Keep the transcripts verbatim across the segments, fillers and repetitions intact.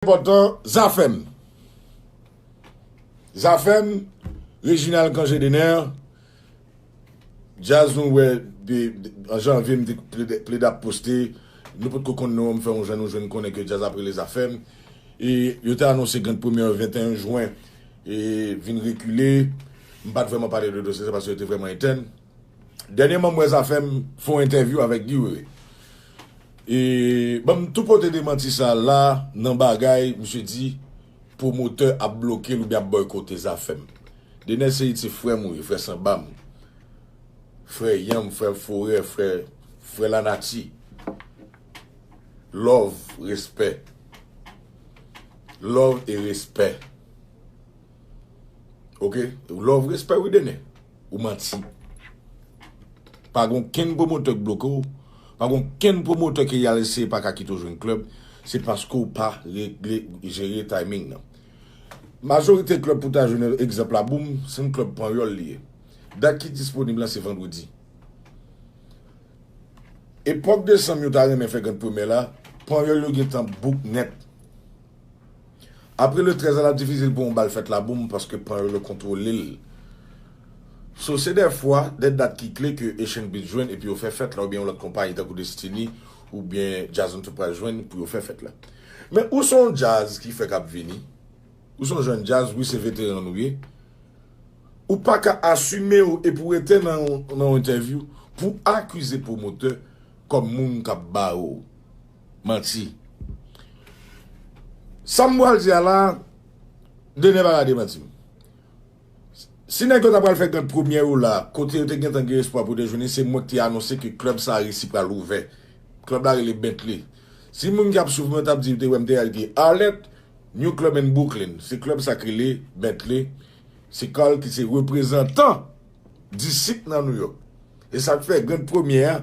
Enpòtan, Zafèm. Zafèm, Reginald Cangé Dener, djaz nou wè, de, de, an janvye m te plede, plede ap poste, nou potko konn non, m fè yon jan nou jwenn konnen ke djaz ap rele Zafèm. E yo te anonse Grand Premyè venteyen jen, e vin rekile, m pa t vrèman pale de dosye sa paske yo te vrèman etèn. Dènyèman, m wè Zafèm fè yon entèvyou avèk Guy Wewe. E ban m tou pote demanti sa la nan bagay, misye di pwomotè ap bloke l oubyen ap bòykote Zafèm. Dener Ceïde se frè m ou ye, frè sanba m. Frè yanm, frè forè, frè, frè lanati. Love, respè. Love e respè. Ok? Love, respè wi Dener. Ou manti. Pa gen okenn pwomotè k bloke w. Pa gen okenn pwomotè ke y al eseye pa ka kite w jwenn klèb. Se paske w pa regle, jere timing nan. Majorite klèb pou ta jwenn egzanp Laboum, se yon klèb Panyòl li ye. Dat ki disponib la se vandredi. Epòk desanm yo ta renmen fè Grand Premyè la, Panyòl yo gentan book nèt. Apre le trèz la, l ap difisil pou yon bal fèt Laboum paske Panyòl yo kontwole l. So, se dèfwa, de dat ki kle ke Asian Beats jwenn epi yo fè fèt la, oubyen yon lòt konpayi tankou Destiny, oubyen Jazz Enterprise jwenn pou yo fè fèt la. Men ou se yon djaz ki fèk ap vini, ou se yon jèn djaz, wi, se veteran nou ye. Ou pa ka asime w epi w rete nan yon, nan yon entèvyou pou akize pwomotè kòm moun k ap bare w manti. Sa m pral di a la, Dener pa ka demanti m. Si nèg yo ta pral fè Grand Premyè yo la, kote yo te gentan gen espwa pou te jwenn li, se mwen ki te anonse ke klèb sa a resi pral ouvè. Klèb la rele Bentley. Si moun ki ap swiv mwen t ap di, te wè m te al gen alèt, New Club in Brooklyn. Se klèb sa k rele Bentley. Se Carl ki se reprezantan Disip nan New York. E sa k fè Grand Premyè a,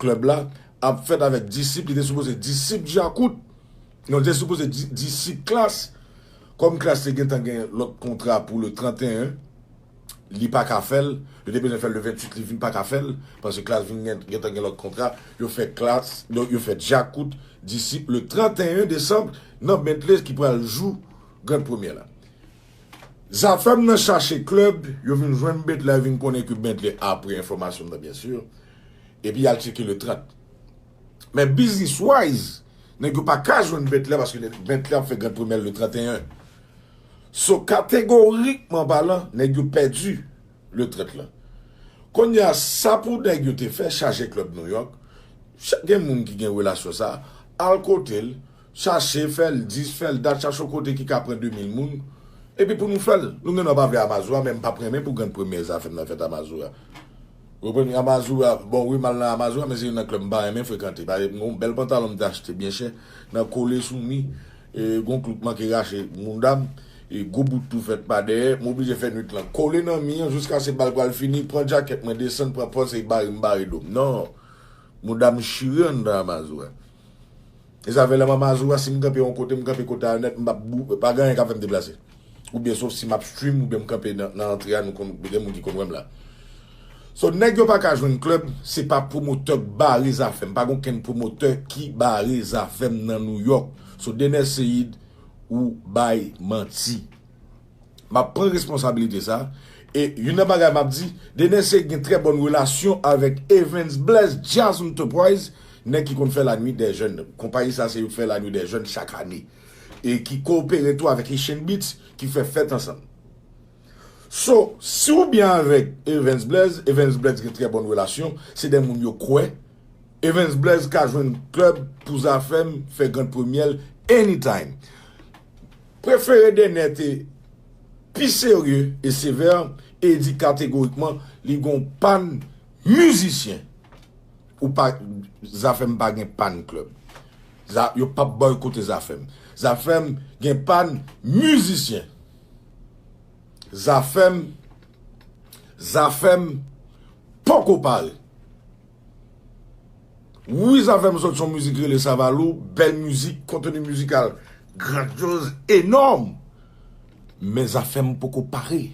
klèb la, ap fèt avèk Disip. Li te sipoze Disip Djakout. Non, li te sipoze Di-, Disip Klass. Kòm Klass te gentan gen lòt kontra pou le trannteyen, li pa ka fè l. Yo te bezwen fè l le venntuit, li vin pa ka fè l. Paske Klass vin gen, gentan gen lòt kontra. Yo fè Klass, donk yo fè Djakout, Disip le trannteyen desanm nan Bentley ki pral jou Grand Premyè la. Zafèm nan chache klèb, yo vin jwenn Bentley, vin konnen ke Bentley, apre enfòmasyon m nan, byen si, epi y al tcheke le trant. Men business wise, nèg yo pa ka jwenn Bentley paske Bentley ap fè Grand Premyè le trannteyen. So, kategorikman palan, nèg yo pèdi le trant lan. Kounye a, sa pou nèg yo te fè, chache klèb New York, cha-, gen moun ki gen relasyon sa, al kote l, chache, fè l dis, fè l dat, chache yon kote ki ka pran de mil moun, epi pou nou fè l. Nou gen dwa pa vle Amazura, men m p ap renmen pou Grand Premyè Zafèm nan fèt Amazura. Ou konprann? Amazura, bon, wi, m al nan Amazura, men se youn nan klèb m pa renmen frekante. Paske m gen yon bèl pantalon m te achte byen chè, nan kole sou mi, e, gon klou k manke rache mouda m, e, gwo bout tou fèt pa dèyè, m oblije fè nwit lan kole nan mi an, jiskaske bal pral fini, pran djakèt mwen, desann, pran pòz, e bare m bare do m. Non! Mouda m chire anndan Amazura. E sa fè lè m Amazura, si m kanpe yon kote, m kanpe kote a nèt, m p ap bou-, pa gen anyen k ap fè m deplase. Oubyen sof si m ap stream, oubyen m kanpe nan, nan antre a, nou konn, gen moun ki konn wè m la. So, nèg yo pa ka jwenn klèb, se pa pwomotè k bare Zafèm. Pa gen okenn pwomotè ki bare Zafèm nan New York. So, Dener Ceïde, ou bay manti. M ap pran responsabilite sa. E youn nan bagay m ap di, Dener Ceïde gen trè bòn relasyon avèk Evans Blaze Jazz Enterprise, nèg ki konn fè La Nuit des Jeunes. Konpayi sa se yo k fè La Nuit des Jeunes chak ane. E ki koopere tou avèk Haitian Beats, ki fè fèt ansanm. So, si w byen avèk Evans Blaze, Evans Blaze gen trè bòn relasyon, se de moun yo kwè. Evans Blaze ka jwenn klèb pou Zafèm fè Grand Premyè l anytime. Prefere Dener te pi serye e sevè e di kategorikman li gon pàn mizisyen. Ou pa, Zafèm pa gen pàn klèb. Za-, yo p ap bòykote Zafèm. Zafèm gen pàn mizisyen. Zafèm, Zafèm poko pare. Wi, Zafèm sot son mizik rele Savalou, bèl mizik, konteni mizikal grandyoz, enòm. Men Zafèm poko pare.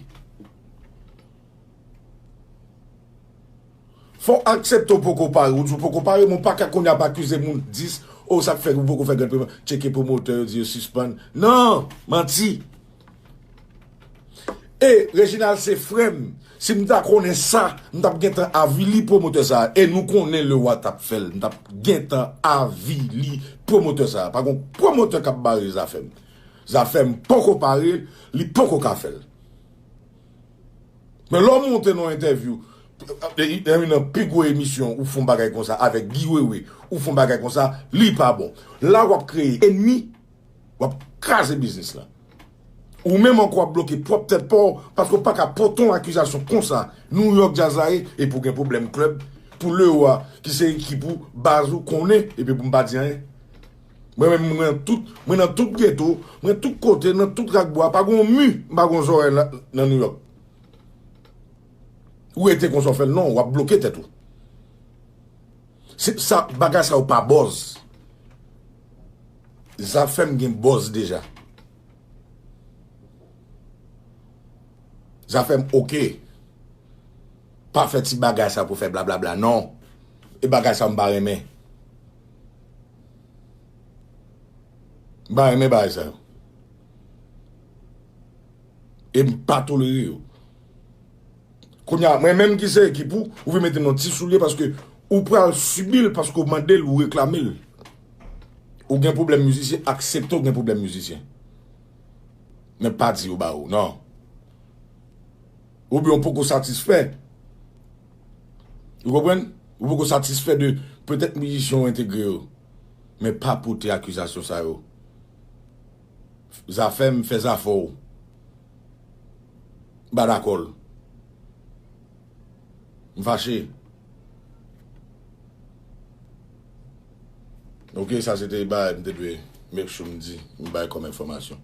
Fò w aksepte w poko pare. Ou di w poko pare, men w pa ka kounye a ap akize moun dis, O, sa k fè ou poko fè grenn premye, tcheke pwomotè yo di yo sispann. Non, manti. E Reginald se frè m. Si m ta konnen sa, m t ap gentan avili pwomotè sa a. E nou konnen Lewa t ap fè l. M t ap gentan avili pwomotè sa a. Pa gon pwomotè k ap bare Zafèm. Zafèm poko pare, li poko ka fè l. Men lè w monte nan yon entèvyou, nan pi gwo emisyon, ou fè yon bagay konsa avèk Guy Wewe, ou fè yon bagay konsa, li pa bon. La w ap kreye ènmi, w ap kraze biznis la. Ou menm ankò w ap bloke pwòp tèt pa w, paske w pa ka pote yon akizasyon konsa. New York Jazz la ye, epi w gen pwoblèm klèb, pou Lewa, ki se ekip ou, baz ou konnen, epi pou m pa di anyen. Mwen menm, mwen nan tout, mwen nan tout geto, mwen tout kote, nan tout rak bwa, pa gon mi, m pa gon zòrèy nan, nan New York. Ou rete konsa w fè l, non, w ap bloke tèt ou. Se sa, bagay sa yo pa buzz. Zafèm gen buzz deja. Zafèm oke. Pa fè ti bagay sa pou fè blablabla, non. E bagay sa m pa renmen. M pa renmen bagay sa yo. E m pa tolere yo. Kounye a, mwen menm ki se ekip ou, ou vin mete m nan ti soulye paske ou pral sibi l paske ou mande l, ou reklame l. Ou gen pwoblèm mizisyen, aksepte ou gen pwoblèm mizisyen. Men pa di yo ba ou, non. Oubyen ou poko satisfè. Ou konprann? Ou poko satisfè de petèt mizisyen w entegre yo. Men pa pote akizasyon sa yo. Zafèm fè zafè w. M pa dakò l. M fache. Ok, sa se te bagay m te dwe make sure m di, m bay kòm enfòmasyon.